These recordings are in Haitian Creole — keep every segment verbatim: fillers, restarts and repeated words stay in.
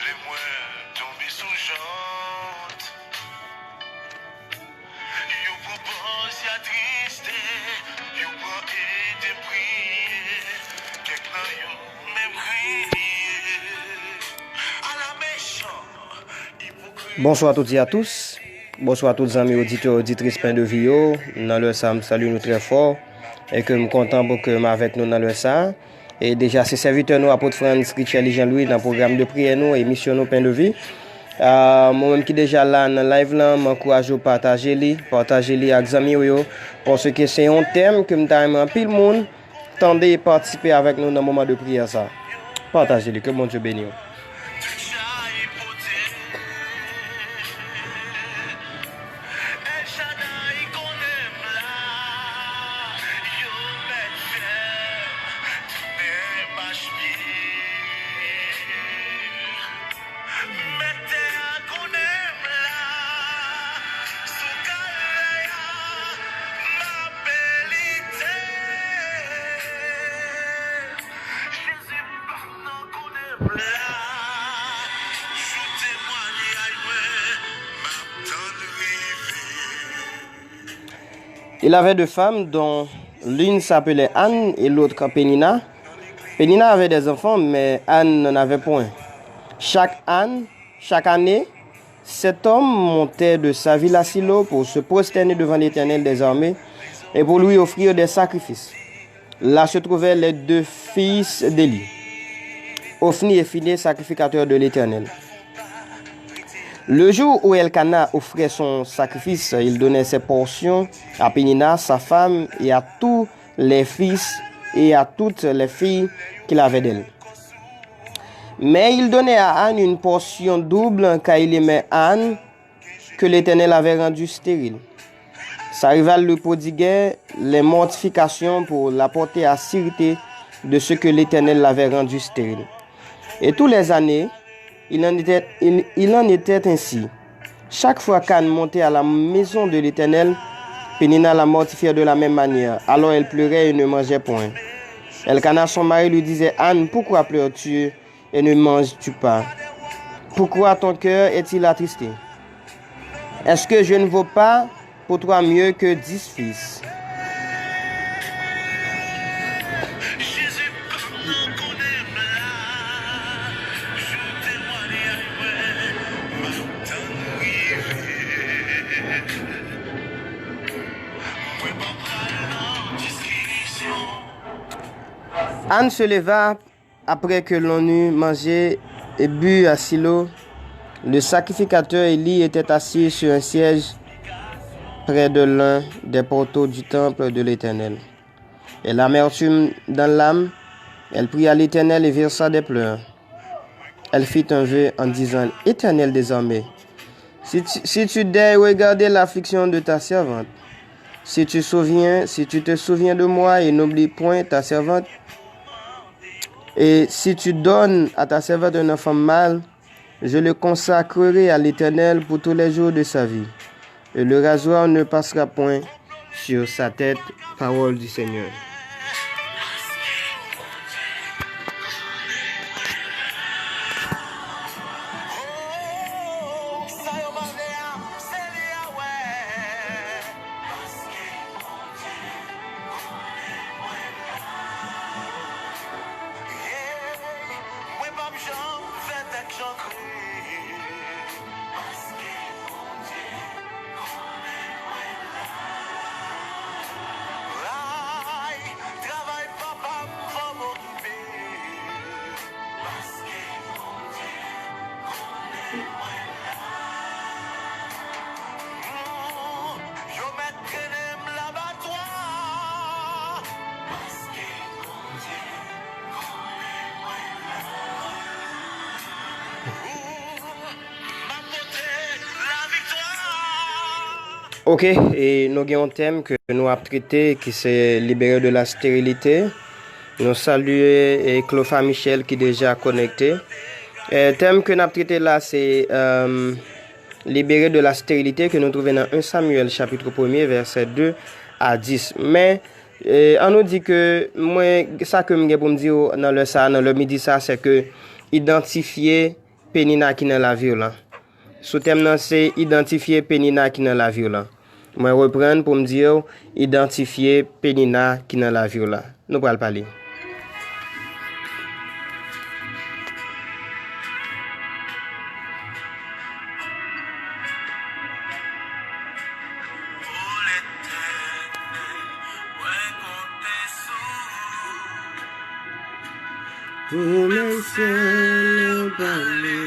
Mwen tonbe sou jant. Yo pran pòz y atriste, yo pran ede priye, kèk nan yo menm kriye. Ala mechan, ipokrit. Bonsoir à toutes et à tous. Bonsoir à tout zanmi oditè, oditris Pen de Vi yo. Nan lè sa, m salye nou trè fò e ke m kontan pou ke m avèk nou nan lè sa. E deja, se sèvitè nou, Apot Frantz Richely Jean Louis, nan pwogram de priyè nou, emisyon nou, Pen de Vi. Ah, mwen menm ki deja la nan live lan, m ankouraje w pataje li, pataje li ak zanmi w yo, paske se yon tèm ke m ta renmen anpil moun tande e patisipe avèk nou nan moman de priyè sa. Pataje li, ke Bondye beni w. El Shaddai konnen m la, yo mèt fè m tounen mach pye. Mèt tè a konnen m la, sou kalvè a, m ape lite. Jezi, m pa nan konnen m la, jou temwanyay mwen, m ap tann rive. Il avait deux femmes, dont l'une s'appelait Anne et l'autre Pénina. Pénina avait des enfants, mais Anne n'en avait point. Chaque Anne, chaque année, cet homme montait de sa ville à Silo pour se prosterner devant l'Éternel des armées et pour lui offrir des sacrifices. Là se trouvaient les deux fils d'Éli, Hophni et Phinée, sacrificateurs de l'Éternel. Le jour où Elkana offrait son sacrifice, il donnait ses portions à Pénina, sa femme, et à tous les fils et à toutes les filles qu'il avait d'elle. Mais il donnait à Anne une portion double, car il aimait Anne, que l'Éternel avait rendue stérile. Sa rival lui prodiguait les mortifications pour l'apporter à s'irriter de ce que l'Éternel l'avait rendu stérile. Et tous les années, il en était, il, il en était ainsi. Chaque fois qu'Anne montait à la maison de l'Éternel, Pénina la mortifiait de la même manière. Alors elle pleurait et ne mangeait point. Elkana, son mari, lui disait, Anne, pourquoi pleures-tu et ne manges-tu pas? Pourquoi ton cœur est-il attristé? Est-ce que je ne vaux pas pour toi mieux que dix fils? Anne se leva après que l'on eut mangé et bu à Silo. Le sacrificateur Élie était assis sur un siège près de l'un des portaux du temple de l'Éternel. Et l'amertume dans l'âme, elle pria l'Éternel et versa des pleurs. Elle fit un vœu en disant, Éternel des armées, si tu, si tu daignes regarder l'affliction de ta servante, si tu souviens, si tu te souviens de moi et n'oublie point ta servante, et si tu donnes à ta servante un enfant mâle, je le consacrerai à l'Éternel pour tous les jours de sa vie, et le rasoir ne passera point sur sa tête. Parole du Seigneur. Mwen p ap janm fè tèt chantre. Paske Bondye konnen mwen la. Ay, travay papa m fò m okipe. Paske Bondye konnen mwen la. Yo mèt trennen m labatwa. Paske Bondye konnen mwen la. Ou, m ap pote laviktwa. Ok, e nou gen yon tèm ke nou ap trete ki se libéré de la stérilité. Nou salye e Clofa Michel ki deja konekte. E tèm ke n ap trete la se, euh, libéré de la stérilité ke nou twouve nan en Samyèl chapit premye vèsè de a dis. Men, e, an nou di ke mwen, sa ke m gen pou m di w nan lè sa, nan lè midi sa, se ke idantifye Penina ki nan lavi w lan. Soutèm nan se idantifye Penina ki nan lavi w lan. Mwen reprann pou m di w, idantifye Penina ki nan lavi w lan. Nou pral pale. Pou menm sèl yon pale.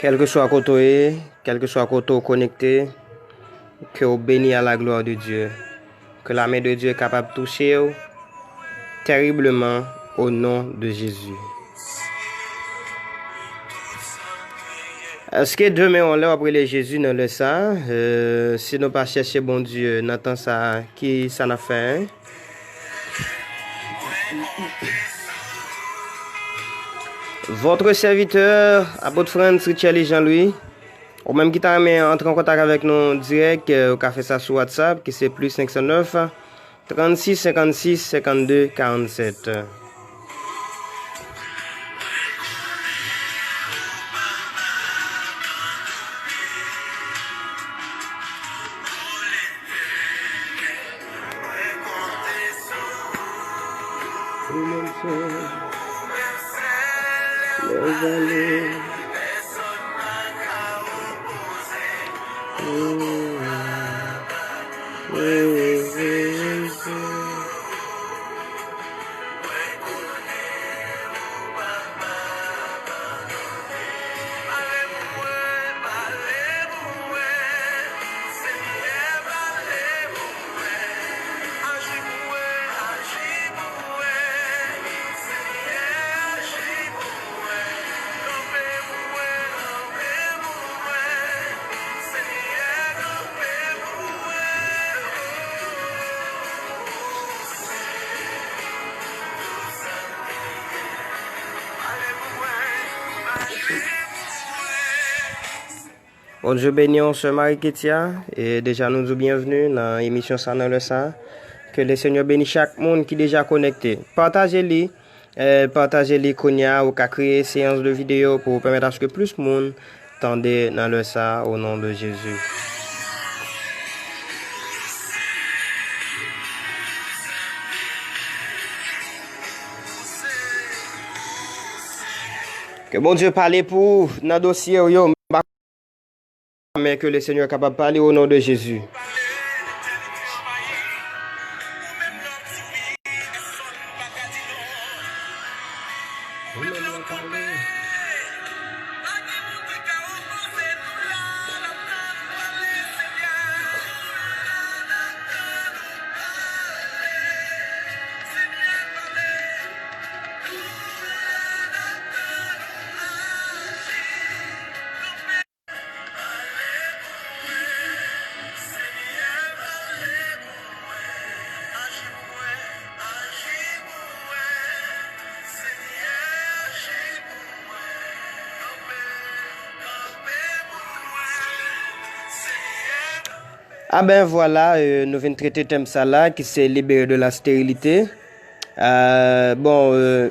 Kèlkeswa kote w ye, kèlkeswa kote w konekte, ke w beni à la gloire de Dieu. Ke la men de Dye kapab touche w tèribleman, o non de Jezi. Èske demen yon lè w ap rele Jezi nan lè sa a? Euh, si nou pa chèche Bondye nan tan sa a, ki sa n ap fè, en? Votre serviteur, Apôtre Frantz Richely Jean Louis. Ou menm ki ta renmen antre an kontak avèk nou dirèk, euh, ou ka fè sa sou WhatsApp, ki se plis senk san nèf, trannsis, senkannsis, senkannde, karannsèt. Ou menm sèl, lè w pale. Bondye beni w, sè Marie Ketia. E deja nou di w byenvni nan emisyon sa nan lè sa. Ke le Senyè beni chak moun ki deja konekte. Pataje li, eh, pataje li kounye a, ou ka kreye seyans de videyo pou pèmèt aske plis moun tande nan lè sa, o non de Jezi. Ke Bondye pale pou ou nan dosye w yo. M pa Men ke le Senyè kapab pale o non de Jezi. A ben vwala, euh, nou vin trete tèm sa la ki se libéré de la stérilité. Euh, bon, euh,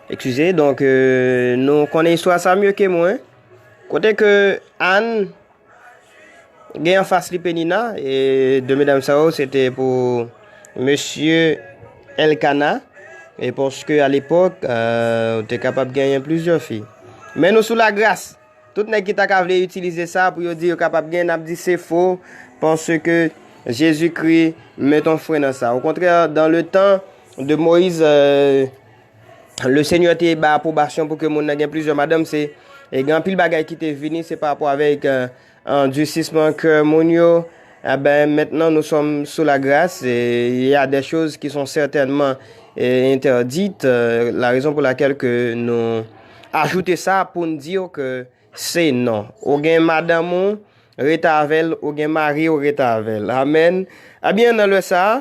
Eskize, donk, euh, nou konnen istwa sa mye ke mwen. Kote ke Ann gen anfas li Penina, e de medam sa yo, se te pou mesye Elkana, e paske alepòk, euh, ou te kapab genyen plizyè fi. Men nou sou lagras. Tout nèg ki ta ka vle itilize sa pou yo di yo kapab gen, n ap di se fo, paske Jezikri met yon fren nan sa. Okontrè, dans le temps de Moïse, euh, le Senyè te bay apwobasyon pou ke moun nan gen plizyè madanm, se, e gen anpil bagay ki te vini, se pa rapò avèk, euh, andisisman kè moun yo. Eben, maintenant nous sommes sous la grâce, et il y a des choses qui sont certainement, eh, interdites, euh, la raison pour laquelle que nou ajoute sa pou n di ke se non. Ou gen madanm ou, rete avè l, ou gen mari w, rete avè l. Amèn. Ebyen, nan lè sa a,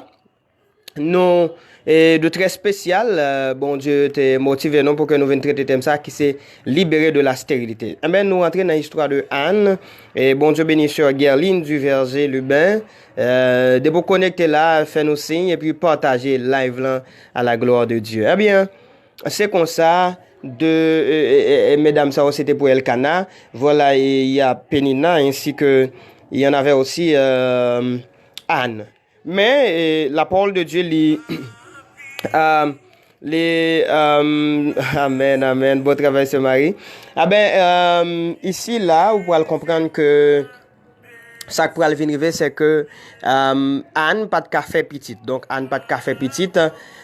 nou E de trè espesyal, euh, Bondye te motive nou pou ke nou vin trete tèm sa ki se libéré de la stérilité. Enben, nou rantre nan istwa de Anne. E Bondye beni sè Guerline Duverger Lubin. Euh, depi w konekte la, fè nou siy epi pataje live lan à la gloire de Dieu. Ebyen, se konsa, de, e, e, e, e, medam sa yo, se te pou Elkana. Voilà, e, il y a Penina, ainsi que il y en avait aussi, euh, Anne. Men, e, la parole de Dieu, li, euh, li, euh, amen, amen, bon travay, sè Mari. Aben, euh, isi la, ou pral konprann ke sa k pral vin rive, se ke, euh, Anne pa t ka fè pitit. Donk, Anne pa t ka fè pitit.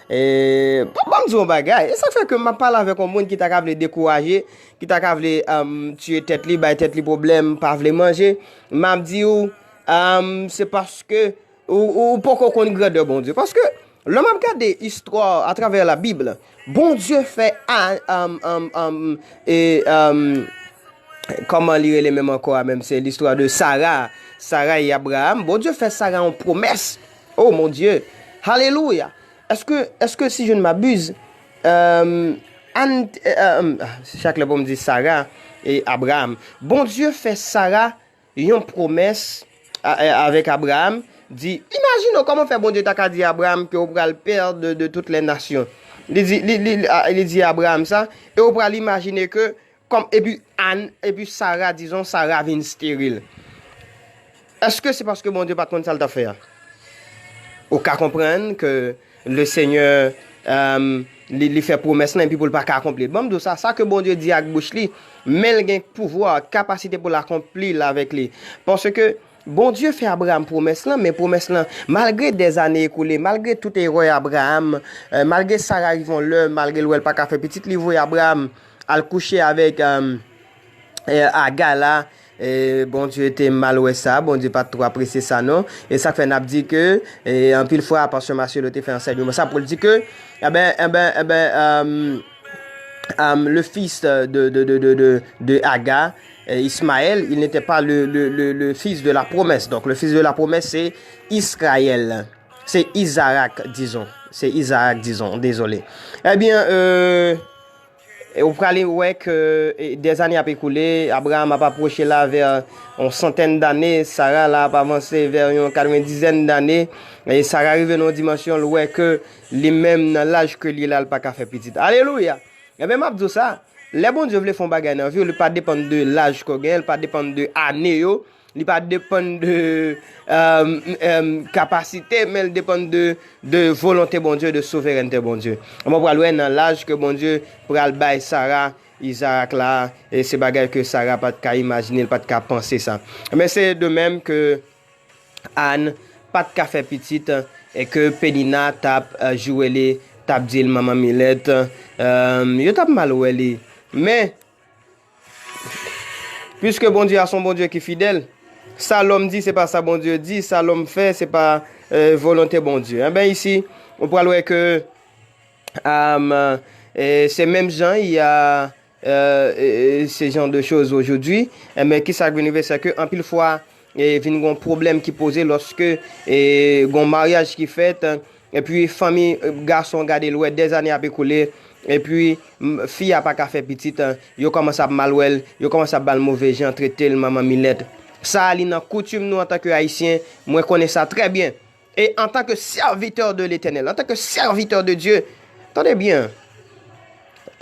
E, bon, ban m di yon bagay. E sa k fè ke m ap pale avèk yon moun ki ta ka vle dekouraje, ki ta ka vle, euh, tiye tèt li, bay tèt li pwoblèm, pa vle manje. M ap di w, euh, se paske ou, ou, ou poko konn grandè Bondye. Paske, lè m ap gade istwa atravè la Bib, Bondye fè a, um, um, um, e, um, kòman li rele menm ankò a menm, se listwa de Sara. Sara e Abraham. Bondye fè Sara yon pwomès. Oh mon Dieu. Alelouya. Èske, èske si je ne m'abuse, um, Anne, um, chak lè pou m di Sara e Abraham. Bondye fè Sara yon pwomès a, a, avèk Abraham, di, imajine w kòman fè Bondye ta ka di Abraham ke w pral pè de, de toutes les nations. Li di, li, li, li, a, li di Abraham sa, e w pral imajine ke, kòm, epi Anne, epi Sara, dizon, Sara vin steril. Èske se paske Bondye pa t konn sa l t ap fè a? Ou ka konprann ke le Senyè, um, li, li fè pwomès lan epi pou l pa ka akonpli l. Ban m di w sa, sa ke Bondye di ak bouch li, men l gen pouvwa, kapasite pou l akonpli l avèk li. Paske Bondye fè Abraham pwomès lan, men pwomès lan, malgre dèzane ekoule, malgre tout erè Abraham, eh, malgre Sara rive yon lè, malgre l wè l pa ka fè pitit, li voye Abraham al kouche avèk, eh, eh, Aga la, eh, Bondye te mal wè sa, Bondye pa t twò apresye sa non. E sa k fè n ap di ke, eh, anpil fwa, pastè Marcelo te fè ansèyman sa pou l di ke, eben, eben, eben, um, um, le fils de, de, de, de, de, de Aga, eh, Ismaël, il n'était pas le, le, le, le fils de la promesse. Donc, le fils de la promesse, c'est Israël. C'est Isaac, disons. C'est Isaac, disons. Désolé. Ebyen, euh, e ou prale wè ke, e, dèzane ap ekoule, Abraham ap apwoche la vè yon santèn dane, Sara la ap avanse vè yon katrevendizèn dane, e Sara rive nan yon dimansyon, l wè ke li menm nan laj ke li ye la, l pa ka fè pitit. Alelouya! Ebyen, m ap di w sa, lè Bondye vle fè yon bagay nan vi w, li pa depann de laj ke w genyen, li pa depann de ane yo, li pa depann de, euh, euh, kapasite, men l depann de, de volonte Bondye, de souverènte Bondye. Mwen pral wè nan laj ke Bondye pral bay Sara, Izarak la, e se bagay ke Sara pa t ka imajine, l pa t ka panse sa. Men se de menm ke Ann pa t ka fè pitit, e ke Penina t ap, euh, joure li, t ap di l manman milèt, euh, yo t ap mal wè li. Men, piske Bondye a se yon Bondye ki fidèl, sa lòm di, se pa sa Bondye di, sa lòm fè, se pa, euh, volonte Bondye. Enben, isi, ou pral wè ke, um, e se menm jan, y a, euh, e, e, ce genre de choses aujourd'hui. Enben, kisa k vin rive, se ke anpil fwa, e, vin gon pwoblèm ki poze lòske, e, gon maryaj ki fèt, epi fanmi, e, gason gade l wè dèzane ap ekoule, epi, m, fi a pa ka fè pitit, yo kòmanse ap mal wè l, yo kòmanse ap ba l move jan, trete l manman milèt. Sa a, li nan koutim nou antanke Ayisyen, mwen konnen sa trè byen. E antanke sèvitè de Letènèl, antanke sèvitè de Dye, tande byen,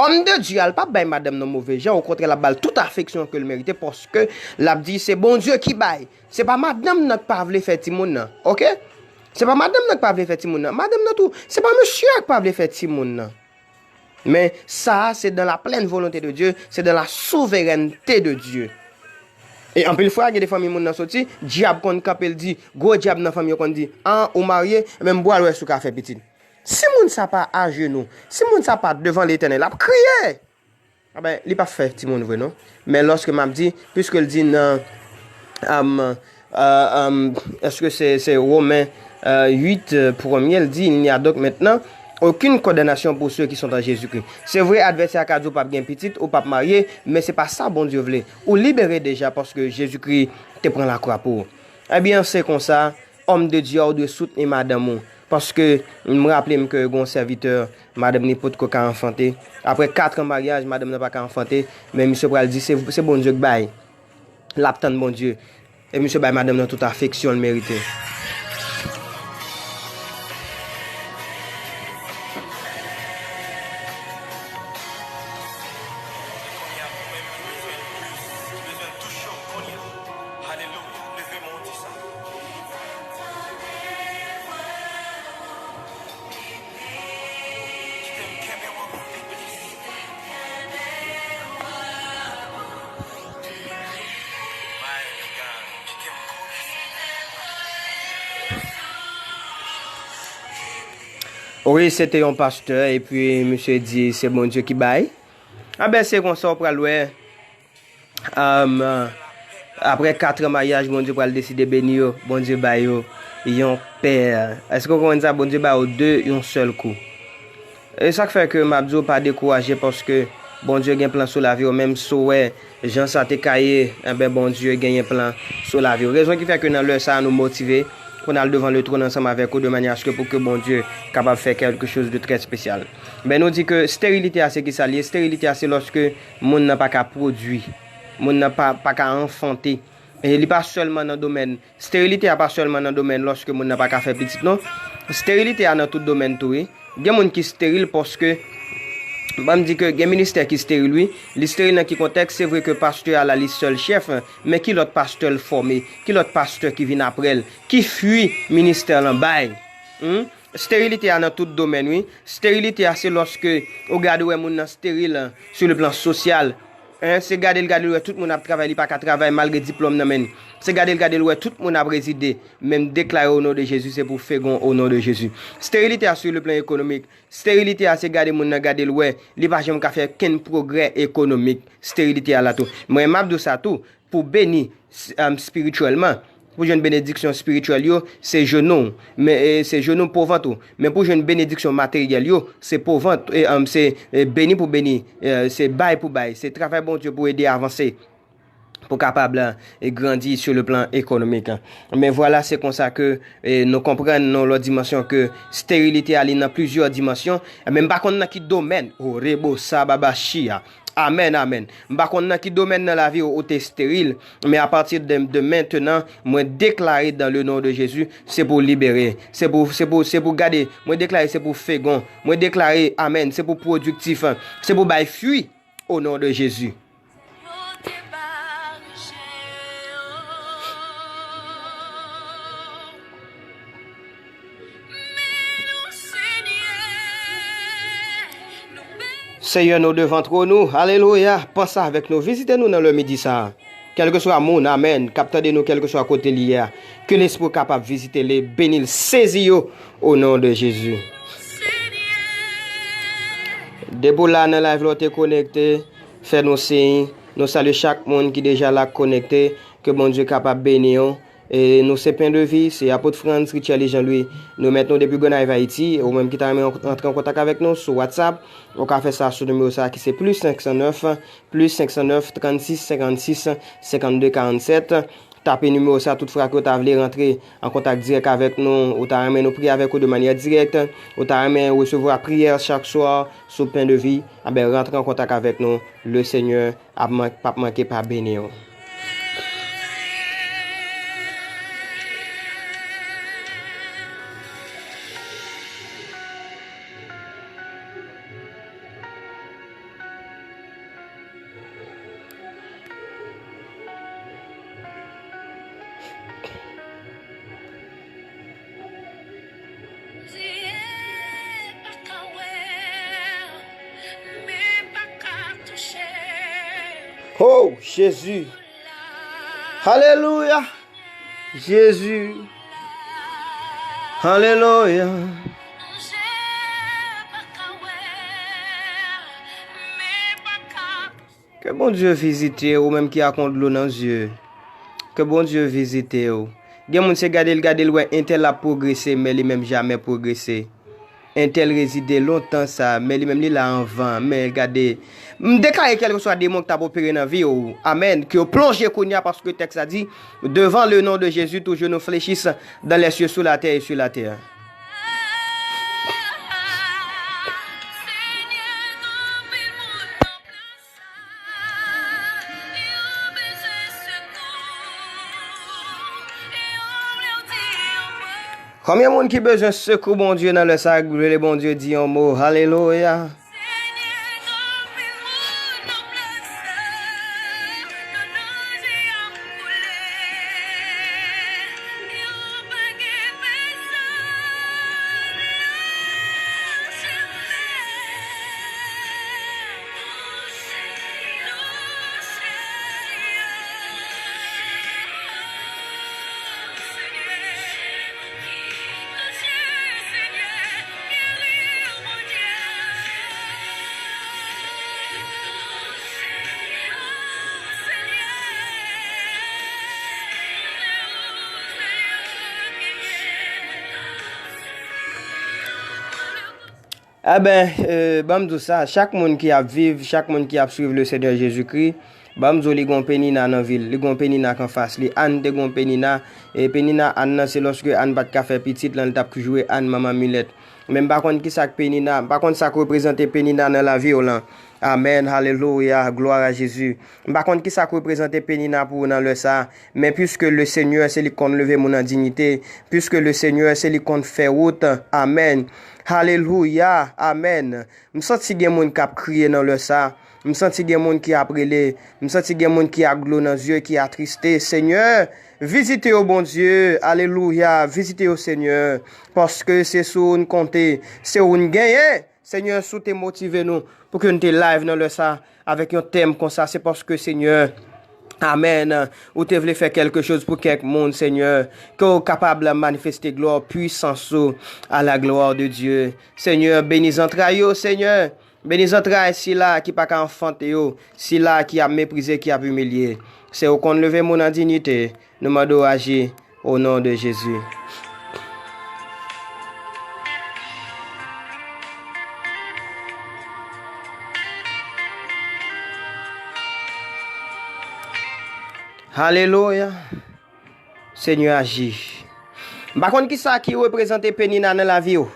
òm de Dye a, l p ap bay madanm nan move jan, okontrè, l ap ba l tout afeksyon ke l merite, paske l ap di se Bondye ki bay. Se pa madanm nan k pa vle fè timoun nan, oke? Se pa madanm nan k pa vle fè timoun nan. Madanm nan tou, se pa mesye a k pa vle fè timoun nan. Men sa a, se dans la pleine volonté de Dieu, c'est dans la souveraineté de Dieu. E anpil fwa, gen de fanmi moun nan soti, dyab konn kanpe, l di, gwo dyab nan fanmi yo konn di, an, ou marye, men m pral wè si w ka fè pitit. Si moun sa pa ajenou, si moun sa pa devan Letènèl, l ap kriye. Aben, li p ap fè timoun vre non. Men lòske m ap di, piske l di nan, um, euh, um, èske se, se Women, euh, uit, euh, premye, l di, il n'y a donc maintenant aucune condamnation pour ceux qui sont en Jésus-Christ. Se vre, advèsè a ka di w p ap gen pitit, ou p ap marye, men se pa sa Bondye vle. Ou libere deja paske Jezikri te pran lakwa pou ou. Ebyen, se konsa, òm de Dye a, ou dwe soutni madanm ou. Paske m raple m ke gen yon sèvitè, madanm li potko ka anfante. Apre kat an maryaj, madanm nan pa ka anfante, men misye pral di se, se Bondye k bay. L ap tann Bondye. E misye bay madanm nan tout afeksyon l merite. Wi, se te yon pastè, epi misye di se Bondye ki bay. Anben, se konsa w pral wè. Am, apre kat an maryaj, Bondye pral deside beni yo. Bondye ba yo yon pè. Èske w konprann sa? Bondye ba yo de yon sèl kou. E sa k fè ke m ap di w pa dekouraje, paske Bondye gen plan sou lavi w, menm si w wè jan sa te ka ye, enben, Bondye genyen plan sou lavi w. Rezon ki fè ke nan lè sa a nou motive pou n al devan le tròn ansanm avèk ou, de manyè aske pou ke Bondye kapab fè quelque chose de très spécial. Ben, nou di ke sterilite a se ki sa l ye? Sterilite a se lòske moun nan pa ka pwodui, moun nan pa, pa ka anfante. E li pa sèlman nan domèn, sterilite a pa sèlman nan domèn lòske moun nan pa ka fè pitit, non. Sterilite a nan tout domèn tou, wi. Gen moun ki steril paske, ban m di ke gen ministè ki steril, wi. Li steril nan ki kontèks? Se vre ke pastè a la, li sèl chèf, men ki lòt pastè l fòme? Ki lòt pastè ki vin apre l? Ki fwi ministè lan bay? Hmm? Sterilite a nan tout domèn, wi. Sterilite a se lòske ou gade, ou wè moun nan steril, sur le plan social. Hein, se gade l gade l wè tout moun ap travay, li pa ka travay malgre diplòm nan men l. Se gade l gade l wè tout moun ap rezide. Men m deklare o non de Jezi, se pou fegon o non de Jezi. Sterilite a sur le plan économique. Sterilite a se gade moun nan gade l wè, li pa janm ka fè kenn pwogrè ekonomik. Sterilite a la tou. Mwen, m ap di w sa tou, pou beni, s-, um, espirityèlman, pou jwenn benediksyon espirityèl yo, se jenou w. Men, e, se jenou w, po vant ou. Men pou jwenn benediksyon materyèl yo, se po vant, e, um, se, e, beni pou beni, e, se bay pou bay, se travay Bondye pou ede avanse, pou kapab, e, grandi sur le plan économique. Men vwala, se konsa ke, e, nou konprann nan lòt dimansyon ke sterilite a li nan plizyè dimansyon. Men m pa konn nan ki domèn, o rebo sa baba chia. Amèn, amèn. M pa konn nan ki domèn nan lavi w ou te esteril, men apati de, de mentenan, mwen deklare dans le nom de Jésus, se pou libere. Se pou, se pou, se pou gade. Mwen deklare se pou fegon. Mwen deklare, amèn, se pou pwodiktif. Se pou bay fwi, o non de Jezi. Senyè, nou devan twòn ou. Alelouya. Panse avèk nou. Vizite nou nan lè midi sa a. Kèlkeswa moun, amèn, k ap tande nou, kèlkeswa kote li ye a. Ke Lespri w kapab vizite li, beni l, sezi yo, o non de Jezi. Depi w la nan live la, w te konekte, fè nou siy. Nou salye chak moun ki deja la konekte. Ke Bondye kapab beni w. E nou se Pen de Vi, se Apot Frantz, Richelle e Jean Louis. Nou met nou depi Gonayiv, Ayiti. Ou menm ki ta renmen antre an kontak avèk nou sou WhatsApp, ou ka fè sa sou nimewo sa a ki se plis senk san nèf, plis senk san nèf, trannsis, senkannsis, senkannde, karannsèt. Tape nimewo sa a tout fwa ke w ta vle rantre an kontak dirèk avèk nou, ou ta renmen nou priye avèk ou de manyè dirèk, ou ta renmen resevwa priyè chak swa sou Pen de Vi, anben rantre an kontak avèk nou. Le Senyè ap man-, p ap manke pa beni w. Oh, Jezi. Alelouya. Jezi. Alelouya. Ke Bondye vizite w, ou menm ki ak yon dlo nan zye. Ke Bondye vizite w. Gen moun se gade l, gade l wè entèl ap pwogrese, men li menm jamè pwogrese. Entèl rezide lontan sa, men li menm li la anvan, men gade. M deklare kèlkeswa demon ki t ap opere nan vi w. Amèn. Ke yo plonje kounye a, paske tèks la di, devant le nom de Jésus, tout genou fléchisse dans les cieux, sous la terre et sur la terre. Konbyen moun ki bezwen sekou Bondye nan lè sa a, rele Bondye, di yon mo, alelouya. Eben, eh, ban m di w sa, chak moun ki ap viv, chak moun ki ap swiv le Senyè Jezikri, ban m di w li gon Penina nan vi l, li gon Penina k anfas li. Ann te gon Penina, e Penina Ann nan se lòske Ann pa t ka fè pitit lan, li t ap jwe Ann manman milèt. Men m pa konn kisa k Penina, m pa konn sa k reprezante Penina nan lavi w lan. Amèn, alelouya, glwa a Jezi. M pa konn kisa k reprezante Penina pou ou nan lè sa a, men piske le Senyè se li k konn leve moun an diyite, piske le Senyè se li k konn fè wout, amèn. Alelouya, amèn. M santi gen moun k ap kriye nan lè sa a. M santi gen moun ki ap rele. M santi gen moun ki ak dlo nan zye, ki atriste. Senyè, vizite yo, Bondye. Alelouya, vizite yo, Senyè. Paske se sou ou n konte, se ou n genyen. Senyè, si w te motive nou pou ke n te live nan lè sa a avèk yon tèm konsa, se paske, Senyè, amèn, ou te vle fè kèlke choz pou kèk moun, Senyè, ke w kapab manifeste glwa, pwisans ou, à la gloire de Dieu. Senyè, beni zantray yo, Senyè. Beni zantray sila ki pa ka anfante yo, sila ki ap meprize, ki ap imilye. Se ou konn leve moun an diyite. Nou mande w aji, au nom de Jésus. Alelouya. Senyè aji. M pa konn kisa ki reprezante Penina nan lavi w.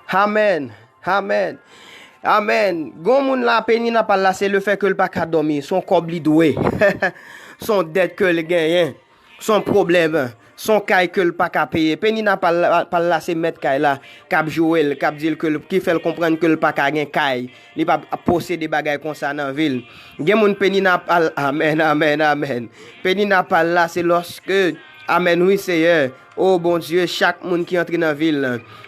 Amèn. Amèn. Amèn. Gon moun la, Penina pa l la, se le fè ke l pa ka dòmi. Se yon kòb li dwe. Se yon dèt ke l genyen. Se yon pwoblèm. Se yon kay ke l pa ka peye. Penina pa l la, pa l la, se mèt kay la k ap joure l, k ap di l ke l, ki fè l konprann ke l pa ka gen kay. Li p ap posede bagay konsa nan vi l. Gen moun Penina pa l, amèn, amèn, amèn. Penina pa l la, se lòske, amèn, wi, Seyè. O Bondye, chak moun ki antre nan vi l,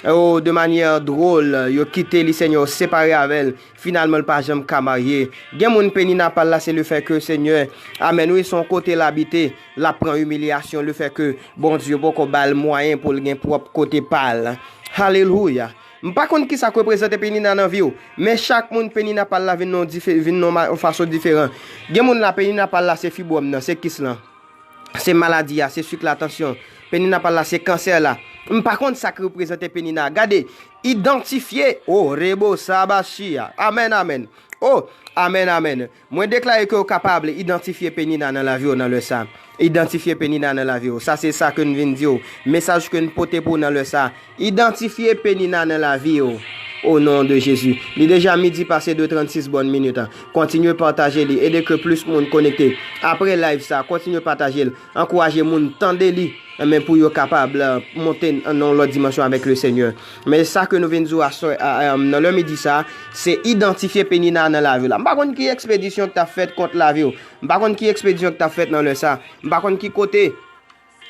o, de manyè dwòl, yo kite li, Senyè, yo separe avè l. Finalman, l pa janm ka marye. Gen moun Penina pa l la, se le fè ke, Senyè, amèn, wi, se yon kote l abite, l ap pran imilyasyon, le fè ke Bondye poko ba l mwayen pou l gen pwòp kote pa l. Alelouya. M pa konn kisa k reprezante Penina nan vi w, men chak moun Penina pa l la vin nan yon dife-, vin nan yon ma-, yon fason diferan. Gen moun la, Penina pa l la, se fibròm nan, se kis lan. Se maladi a, se sik la, tansyon. Penina pa l la, se kansè la. M pa konn sa k reprezante Penina. Gade, idantifye. O rebo sabashi a. Amèn, amèn. O, amèn, amèn. Mwen deklare ke w kapab idantifye Penina nan lavi w nan lè sa. Idantifye Penina nan lavi w. Sa se sa ke n vin di w. Mesaj ke n pote pou w nan lè sa. Idantifye Penina nan lavi w. O non de Jezi. Li deja midi pase de trannsis bòn minit. Kontinye pataje li. Ede ke plis moun konekte. Apre live sa, kontinye pataje l. Ankouraje moun tande li. Enben, pou yo kapab, eh, monte nan yon lòt dimansyon avèk le Senyè. Men sa ke nou vin di w aswè, a, a, nan lè midi sa, se idantifye Penina nan lavi w la. M pa konn ki ekspedisyon k t ap fèt kont lavi w. M pa konn ki ekspedisyon k t ap fèt nan lè sa. M pa konn ki kote.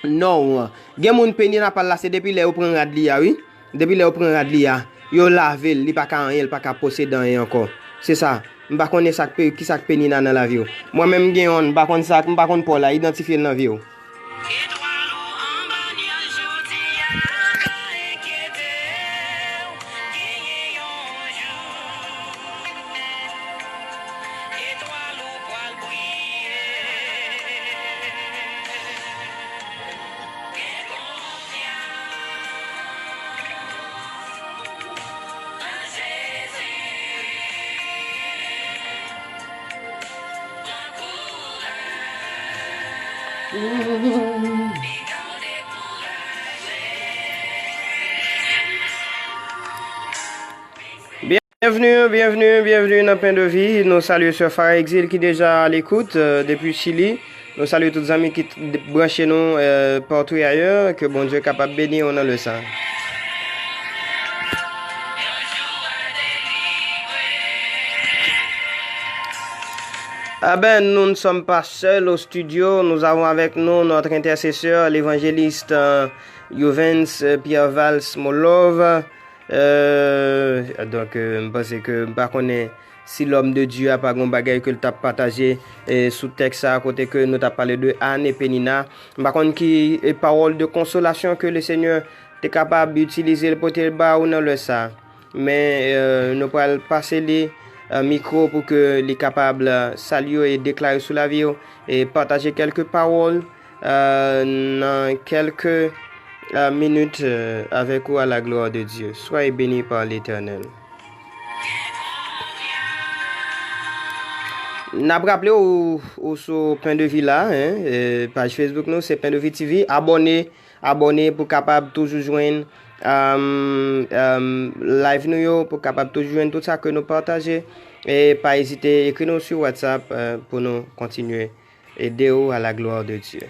Non. Gen moun Penina pa l la, se depi lè yo pran rad li a, wi. Depi lè yo pran rad li a, yo lave l, li pa ka anyen, li pa ka posede anyen ankò. Se sa. M pa konnen sa k pe-, ki sa k Penina nan lavi w. Mwen menm m gen yonn, m pa konn sa, m pa konn pa w la, idantifye l nan vi w. Etwal ou anba nyaj jodi a, pa enkyete w, genyen yon jou. Etwal ou pral briye. Gen konfyans nan Jezi. Byenvni, byenvni, byenvni nan Pen de Vi. Nou salye sè Farah Exil ki deja alekout, euh, depi Chili. Nou salye tout zanmi ki t-, branche nou, euh, partout et ailleurs. Ke Bondye kapab beni w nan lè sa. Ah ben, nous ne sommes pas seuls au studio. Nous avons avec nous notre intercesseur, l'évangéliste, euh, Yovens, euh, Pierre Valls Molov. Euh, donk, euh, m panse ke m pa konnen si lòm de Dye a pa gon bagay ke l t ap pataje, eh, sou tèks sa a, kote ke nou t ap pale de Anne e Penina. M pa konn ki, eh, pawòl de konsolasyon ke le Senyè te kapab itilize l pote l ba ou nan lè sa a. Men, eh, nou pral pase li, eh, mikwo pou ke li kapab, eh, salye w e deklare sou lavi w e pataje kèlke pawòl, eh, nan kèlke, eh, minit, eh, avec vous à la gloire de Dieu. Soyez bénis par l'Éternel. N ap raple w, ou sou Pen de Vi la, en, eh, paj Facebook nou, se Pen de Vi T V. Abòne, abòne pou kapab toujou jwenn, um, um, live nou yo, pou kapab toujou jwenn tout sa ke nou pataje. E pa ezite ekri nou sou WhatsApp, eh, pou nou kontinye ede w à la gloire de Dieu.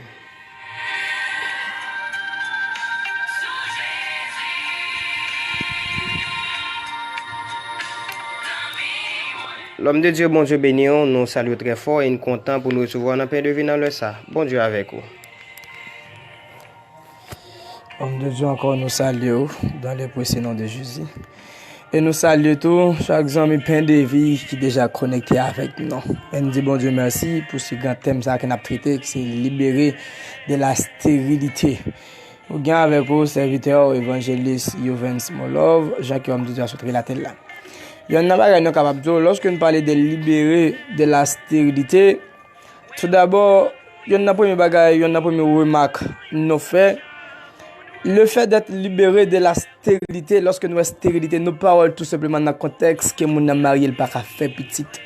Lòm de Dye, Bondye beni w. Nou salye w trè fò e n kontan pou nou resevwa w nan Pen de Vi nan lè sa. Bondye avèk ou. Lòm de Dye, ankò nou salye w dans le précieux nom de Jésus. E nou salye tou chak zanmi Pen de Vi ki deja konekte avèk nou. E n di Bondye mèsi pou se gran tèm sa ke n ap trete, ki se libéré de la stérilité. Ou gen avèk ou sèvitè w, evanjelis Yovens Molov, jan ke Lòm de Dye a sot relate l la. Yonn nan bagay nou kapab di w, lòske nou pale de libéré de la stérilité, toudabò, yonn nan premye bagay, yonn nan premye remak nou fè, le fait d'être libéré de la stérilité, lòske nou wè stérilite, nou pa wè l tou senpleman nan kontèks ke moun nan marye, l pa ka fè pitit.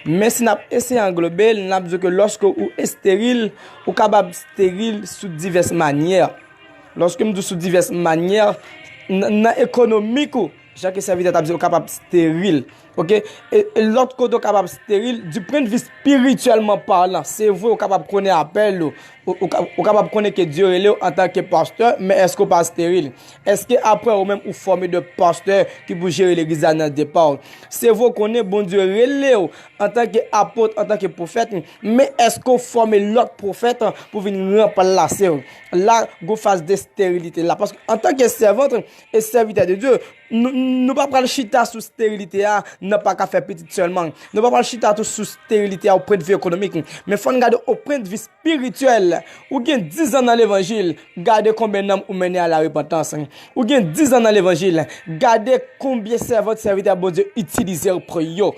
Men si n ap eseye anglobe l, n ap di ke lòske ou esteril, ou kapab steril sou divès manyè. Lòske m di w sou divès manyè, n-, nan ekonomik ou, jan ke sèvitè t ap di, ou kapab steril. Oke? E, e lòt kote ou kapab steril, du point de vue spirituellement parlant. Se vre, ou kapab konnen apèl ou, ou, ou ka-, ou kapab konnen ke Dye rele w antanke pastè, men èske ou pa steril? Èske apre ou menm ou fòme de pastè ki pou jere legliz la nan depa w? Se vre, ou konnen Bondye rele w antanke apot, antanke pwofèt, men èske ou fòme lòt pwofèt pou vin ranplase w? La, gon faz de sterilite la. Paske antanke sèvant e sèvitè de Dye, nou, nou pa pral chita sou sterilite a nan pa ka fè pitit sèlman. Nou pa pral chita tou sou sterilite a o pwendvi ekonomik. Men fò n gade o pwendvi espirityèl. Ou gen diz an nan levanjil, gade konbyen nanm ou mennen a la repantans. Ou gen diz an nan levanjil, gade konbyen sèvant, sèvitè Bondye itilize w pre yo.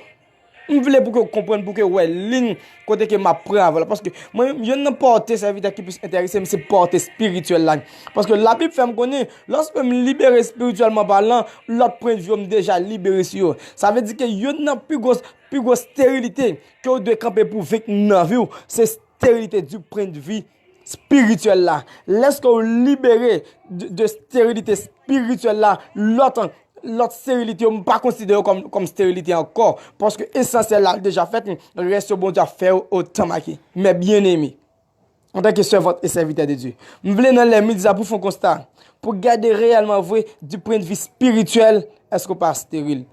M vle pou ke w konprann, pou ke w wè liy kote ke m ap pran avè w la. Paske mwen menm, yonn nan pòte sèvitè ki plis enterese m, se pòte espirityèl la. Paske Labib fè m konnen, lòske m libere espirityèlman palan, lòt pwendvi yo m deja libere sou yo. Sa vle di ke yonn nan pi gwo, pi gwo sterilite ke w dwe kanpe pou venk nan vi w, se sterilite du pwendvi espirityèl la. Lèske w libere de, de sterilite espirityèl la, lòt, lòt sterilite yo, m pa konsidere yo kòm, kòm sterilite ankò. Paske esansyèl la deja fèt, rès yo Bondye ap fè yo otan make. Mes bien-aimés, antanke sèvant e sèvitè de Dye, m vle nan lè midi sa pou fè yon konsta, pou gade reyèlman vre, du point de vue spirituel, èske w pa steril?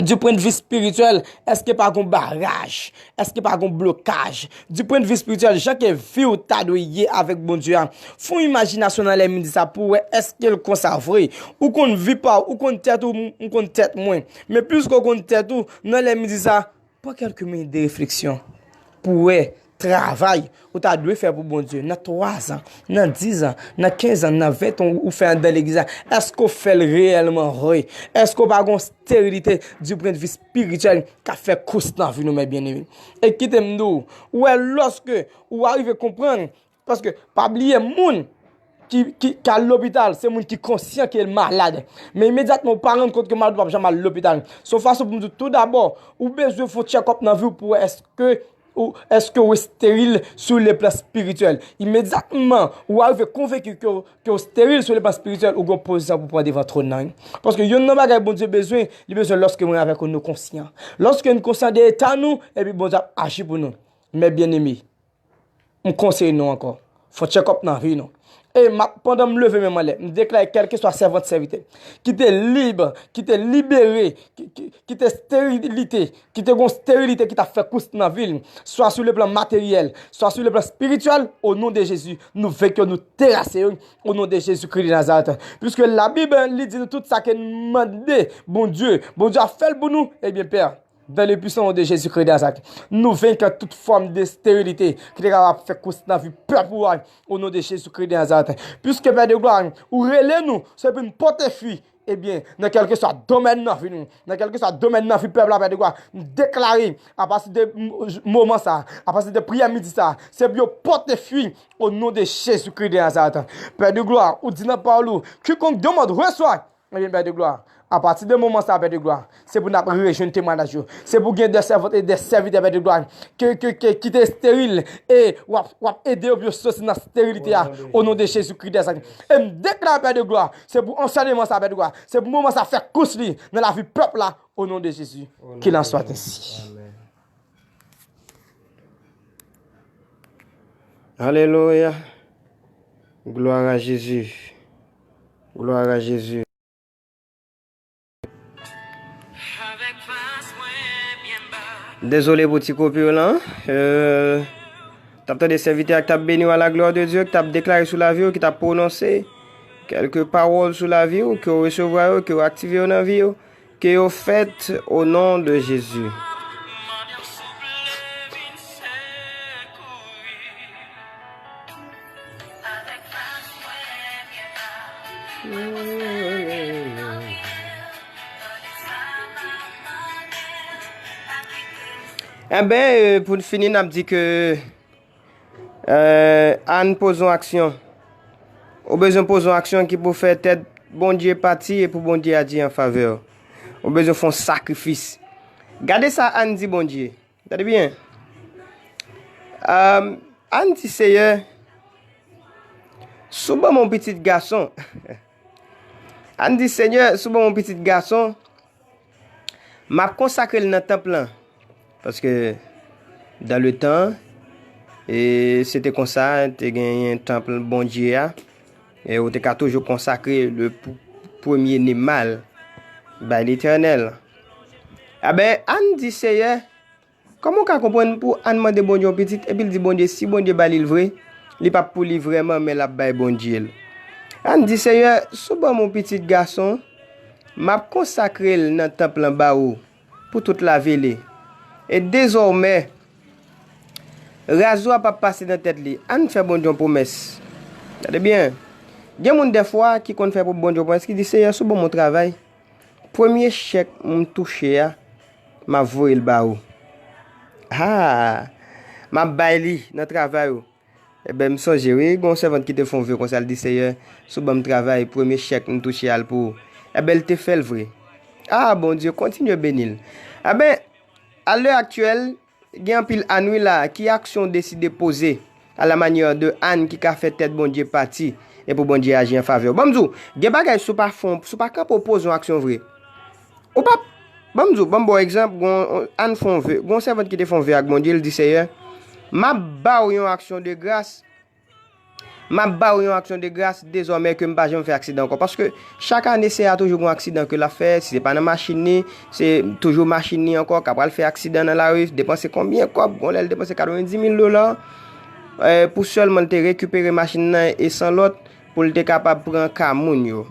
Du point de vue spirituel, èske pa gon baraj? Èske pa gon blokaj? Du point de vue spirituel, jan ke vi w ta dwe ye avèk Bondye a. Fè yon imajinasyon nan lè midi sa pou w wè èske l konsa vre. Ou konn vi pa w, ou konn tèt ou, m konn tèt mwen. Men plis ke w konn tèt ou, nan lè midi sa, pran kèlke minit de refleksyon pou w wè travay ou ta dwe fè pou Bondye nan twa zan, nan diz an, nan kenz an, nan ven an ou fè anndan legliz la, èske w fè l reyèlman vre? Èske w pa gon sterilite du point de vue spirituel k ap fè kous nan vi nou, mes bien-aimés? E kite m di w, ou wè, lòske ou arive konprann, paske pa bliye moun ki, ki, ki al lopital, se moun ki konsyan ke l malad. Men imedyatman ou pa rann kont ke w malad, ou p ap janm al lopital. Se yon fason pou m di w, tou dabò, ou bezwen fè yon check-up nan vi w pou wè èske ou, èske ou esteril sou le plan espirityèl? Imedyatman ou arive konvenki ke w, ke w esteril sou le plan espirityèl, ou gen pozisyon pou pran devan twòn nan, wi. Paske yonn nan bagay Bondye bezwen, li bezwen lòske mwen avèk ou nou konsyan. Lòske nou konsyan de eta nou, epi Bondye ap aji pou nou. Mes bien-aimés, M konseye nou ankò. Fè yon check-up nan vi nou. E m ap, pandan m leve men m anlè, m deklare kèlkeswa sèvant sèvitè ki te lib, ki te libere, ki, ki, ki te sterilite, ki te gon sterilite ki t ap fè kous nan vi l, swa sou le plan materyèl, swa sou le plan espirityèl, o non de Jezi, nou venk yo, nou terase yo, o non de Jezi Kris de Nazarèt. Piske Labib, li di nou tout sa ke n mande Bondye, Bondye ap fè l pou nou, ebyen, Pè, dans le puissant nom de Jésus-Christ de Nazareth, nou venk tout fòm de sterilite ki te kapab fè kous nan vi pèp ou a, o non de Jezi Kris de Nazarèt. Piske, Pè de glwa, ou rele nou, se pou n pote fwi, ebyen, nan kèlkeswa domèn nan vi nou, nan kèlkeswa domèn nan vi pèp la, Pè de glwa, m deklare, apati de m-, moman sa, apati de priyè midi sa, se pou yo pote fwi, o non de Jezi Kris de Nazarèt. Pè de glwa, ou di nan pawòl ou, quiconque demande reçoit. Ebyen, Pè de glwa, apati de moman sa, Pè de glwa, se pou n ap rejwenn temwayaj yo. Se pou gen de sèvant e de sèvitè, Pè de glwa, ke, ke, ke, ki te esteril, e w ap, w ap ede yo pou yo soti nan sterilite a, o non de Jezi Kris de Nazarèt. E m deklare, Pè de glwa, se pou ansèyman sa, Pè de glwa, se pou moman sa fè kous li nan lavi pèp la, o non de Jezi, qu'il en soit ainsi. Alelouya. Glwa a Jezi. Glwa a Jezi. Dezole pou ti koupure lan. Euh, t ap tande sèvitè a k t ap beni w a la glwa de Dye, k t ap deklare sou lavi w, ki t ap pwononse kèlke pawòl sou lavi w, ke w resevwa yo, ke w aktive yo nan vi w, ke yo fèt o non de Jezi. Enben, euh, pou n fini, n ap di ke, euh, ann poze yon aksyon. Ou bezwen poze yon aksyon ki pou fè tèt Bondye pati e pou Bondye aji an favè w. Ou bezwen fè yon sakrifis. Gade sa Ann di Bondye. Tande byen. Am, Ann di, Seyè, si w ban m yon pitit gason, Ann di, Seyè, si w ban m yon pitit gason, m ap konsakre l nan tanp lan. Paske, dans le temps, e se te konsa, te genyen tanp Bondye a, e ou te ka toujou konsakre le p-, premye ne mal bay Letènèl. Enben, Ann di, Seyè, kòman w ka konprann pou Ann mande Bondye yon pitit, epi l di Bondye, si Bondye ba li l vre, li p ap pou li vrèman, men l ap bay Bondye l? Ann di, Seyè, si w ban m yon pitit gason, m ap konsakre l nan tanp lan ba ou pou tout lavi li. E dezòmè, razwa p ap pase nan tèt li. Ann fè Bondye yon pwomès. Tande byen. Gen moun dèfwa ki konn fè pou Bondye yon pwomès, ki di, Seyè, si w ban m yon travay, premye chèk m touche a, m ap voye l ba ou. Ha! M ap bay li nan travay ou. Enben, m sonje, wi, gen yon sèvant ki te fè yon ve konsa, l di, Seyè, si w ban m travay, premye chèk m touche a, l pou ou. Enben, l te fè l vre. A, Bondye, kontinye beni l. Enben, a lè aktyèl, gen anpil Ann, wi, la, ki aksyon w deside poze, à la manière de Anne, ki ka fè tèt Bondye pati e pou Bondye aji an favè w? Ban m di w, gen bagay, si w pa fè, si w pa kanpe w poze yon aksyon vre, ou p ap, ban m di w, ban m ba w egzanp, gon, Ann fè yon ve, gon sèvant ki te fè yon ve ak Bondye, l di, Seyè, m ap ba w yon aksyon de gras, m ap ba w yon aksyon de gras dezòmè ke m pa janm fè aksidan ankò. Paske chak ane, Seyè a toujou gon aksidan ke l ap fè, si se pa nan machin li, se toujou machin li ankò k ap pral fè aksidan nan lari, depanse konbyen kòb, gon lè l depanse katrevenndimil dola, eh, pou sèlman l te rekipere machin nan e san lòt, pou l te kapab pran ka moun yo.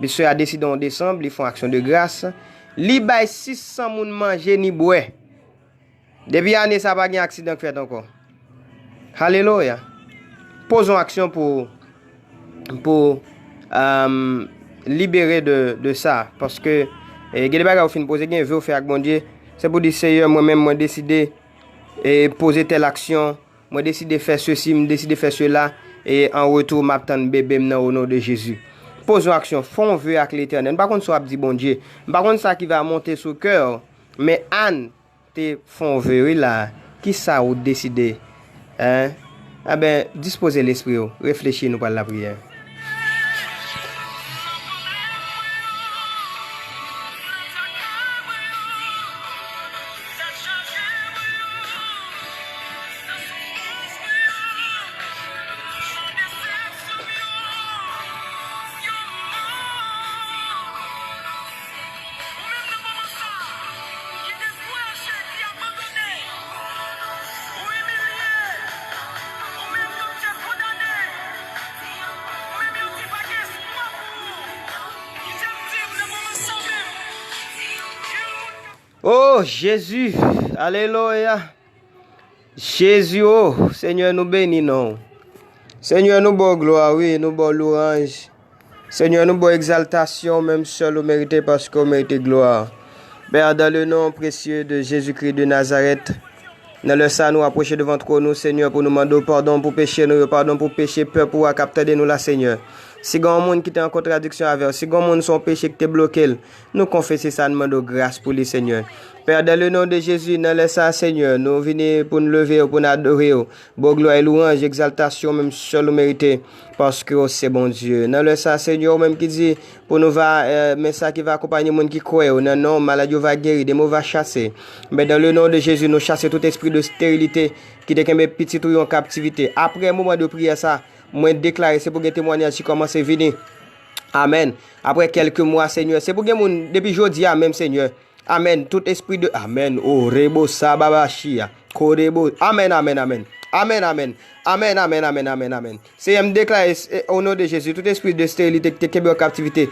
Misye a deside yon desanm, li fè yon aksyon de gras, li bay sis san moun manje ni bwè. Depi ane sa, pa gen aksidan k fèt ankò. Alelouya. Poze yon aksyon pou, pou, um, libere de, de sa. Paske, eh, gen de bagay ou fin poze, gen ve ou fè ak Bondye. Se pou di, Seyè, mwen menm, mwen deside, eh, poze tèl aksyon. Mwen deside fè sesi, m deside fè sela. E an retou, m ap tann bebe m nan, o non de Jezi. Poze yon aksyon, fè yon ve ak Letènèl. M pa konn sa w ap di Bondye. M pa konn sa ki va monte sou kè w. Men Ann, te fè yon ve, wi, la. Kisa ou deside? Hein? Enben, dispoze lespri w. Reflechi, nou pral lapriyè. Oh, Jezi! Alelouya! Jezi, oh, Senyè, nou beni non w. Senyè, nou ba w glwa, wi, nou ba w lwanj. Senyè, nou ba w egzaltasyon, menm sèl ou merite, paske w merite glwa. Père, dans le nom précieux de Jésus-Christ de Nazareth, nan lè sa nou apwoche devan twòn ou, Senyè, pou nou mande w padon pou peche nou yo, padon pou peche pèp ou a k ap tande nou la, Senyè. Si gen yon moun ki te an kontradiksyon avè w, si gen yon moun se yon peche ki te bloke l, nou konfese sa, nou mande w gras pou li, Senyè. Père, dans le nom de Jésus, nan lè sa, Senyè, nou vini pou n leve w, pou n adore w. Ba w glwa e lwanj, egzaltasyon, menm sèl ou merite, paske w se Bondye. Nan lè sa, Senyè, ou menm ki di pou nou va, eh, men sa ki va akonpanye moun ki kwè yo. Nan non w, malad yo va geri, demon va chase. Men dans le nom de Jésus, nou chase tout espri de sterilite ki te kenbe pitit ou yo an kaptivite. Apre moman de priyè sa, mwen deklare se pou gen temwanyaj ki kòmanse vini. Amèn. Apre kèlke mwa, Senyè, se pou gen moun depi jodi a menm, Senyè. Amèn. Tout espri de, amèn. O rebo sababashia. Korebo. Amèn, amèn, amèn. Amèn, amèn. Amèn, amèn, amèn, amèn, amèn. Senyè, m deklare, eh, o non de Jezi, tout espri de sterilite ki te kenbe yo an kaptivite,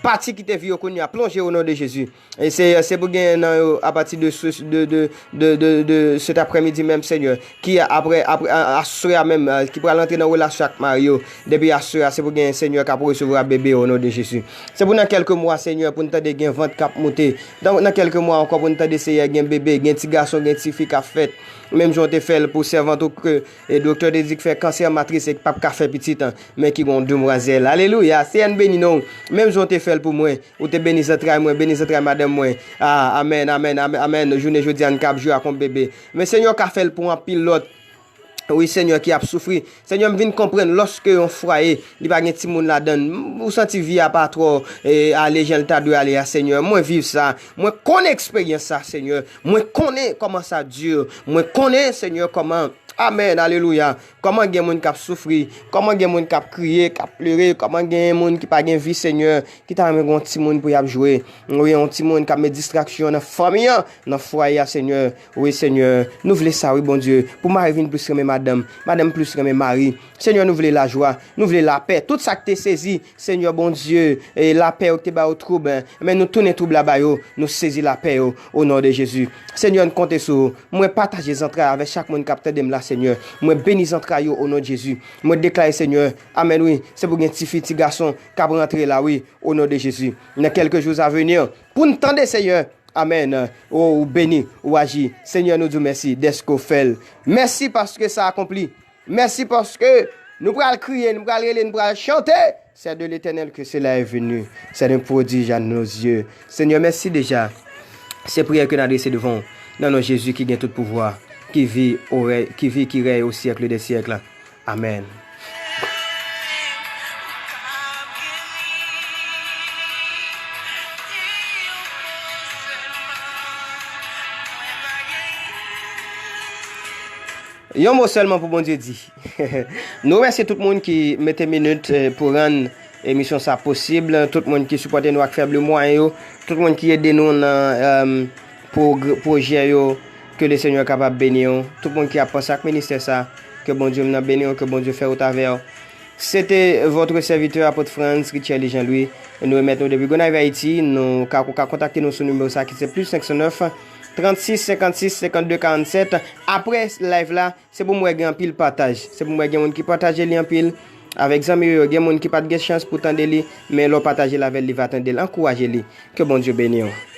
pati kite vi yo kounye a, plonje o non de Jezi. E Senyè, se pou gen nan yo apati de, se- de, de, de, de, de cet après-midi menm, Senyè, ki apre, apre, a- aswè a menm, eh, ki pral antre nan relasyon ak mari yo. Depi aswè a, se pou gen Senyè k ap resevwa bebe o non de Jezi. Se pou nan kèlke mwa, Senyè, pou n tande gen vant k ap moute. Nan, nan kèlke mwa ankò, pou n tande, Senyè, gen bebe, gen ti gason, gen ti fi k ap fèt. Menm jan w te fè l pou sèvant ou ke, e, doktè te di k fè kansè matris e k p ap ka fè pitit, men ki gen yon demwazèl. Alelouya! Senyè, n beni non w. Menm jan w te fè l pou mwen, ou te beni zantray mwen, beni zantray madanm mwen. Ah, amèn, amèn, amèn, amèn. Jounen jodi a, n ka ap jwe ak yon bebe. Men Senyè, w ka fè l pou anpil lòt. Wi, Senyè, ki ap soufri. Senyè, m vin konprann lòske yon fwaye, li pa gen timoun ladan l, ou santi vi a pa twò, e, ale jan l ta dwe ale a, Senyè. Mwen viv sa. Mwen konnen eksperyans sa, Senyè. Mwen konnen kòman sa di. Mwen konnen, Senyè, kòman, amèn, alelouya, kòman gen moun k ap soufri, kòman gen moun k ap kriye, k ap plere, kòman gen moun ki pa gen vi, Senyè, ki ta renmen gen yon timoun pou y ap jwe. Wi, yon timoun k ap met distraksyon nan fanmi an, nan fwaye a, Senyè. Wi, Senyè, nou vle sa, wi, Bondye, pou mari vin plis renmen madanm, madanm plis renmen mari. Senyè, nou vle lajwa, nou vle lapè. Tout sa k te sezi, Senyè Bondye, e lapè yo k te ba yo twoub, men nou tounen twoub la ba yo, nou sezi lapè yo, o non de Jezi. Senyè, n konte sou ou. Mwen pataje zantray avèk chak moun k ap tande m la, Senyè. Mwen beni zantray yo, o non de Jezi. Mwen deklare, Senyè, amèn, wi, se pou gen tifi, ti gason k ap rantre la, wi, o non de Jezi. Nan kèlke jou a veni, pou n tande, Senyè, amèn. O, ou beni, ou aji. Senyè, nou di w mèsi dèske w fè l. Mèsi paske sa akonpli. Mèsi paske nou pral kriye, nou pral rele, nou pral chante. C'est de l'Éternel que cela est venu. C'est un prodige à nos yeux. Senyè, mèsi deja. Se priyè ke n adrese devan w. Nan non Jezi ki gen tout pouvwa, ki vi, o rèy, ki vi, ki rèy o syèk dè syèk. Amèn. Yon mo sèlman pou Bondye di. Nou remèsye tout moun ki mete minit, eh, pou rann emisyon sa posib. Tout moun ki sipòte nou ak fèb mwayen yo. Tout moun ki ede nou nan, eh, pwog- pwojè yo. Ke le Senyè kapab beni w. Tout moun ki ap panse ak ministè sa, ke Bondye m nan beni w, ke Bondye fè wout avè w. Se te votre serviteur, apôtre Frantz Richelieu Jean Louis. Nou remèt nou depi Gonayiv, Ayiti. Nou ka, ou ka kontakte nou sou nimewo sa ki se plis senk san nèf, trannsis, senkannsis, senkannde, karannsèt. Apre live la, se pou m wè gen anpil pataj. Se pou m wè gen moun ki pataje li anpil avèk zanmi yo. Gen moun ki pa t gen chans pou tande li, men lè w pataje l avè l, li va tande l. Ankouraje li. Ke Bondye beni w.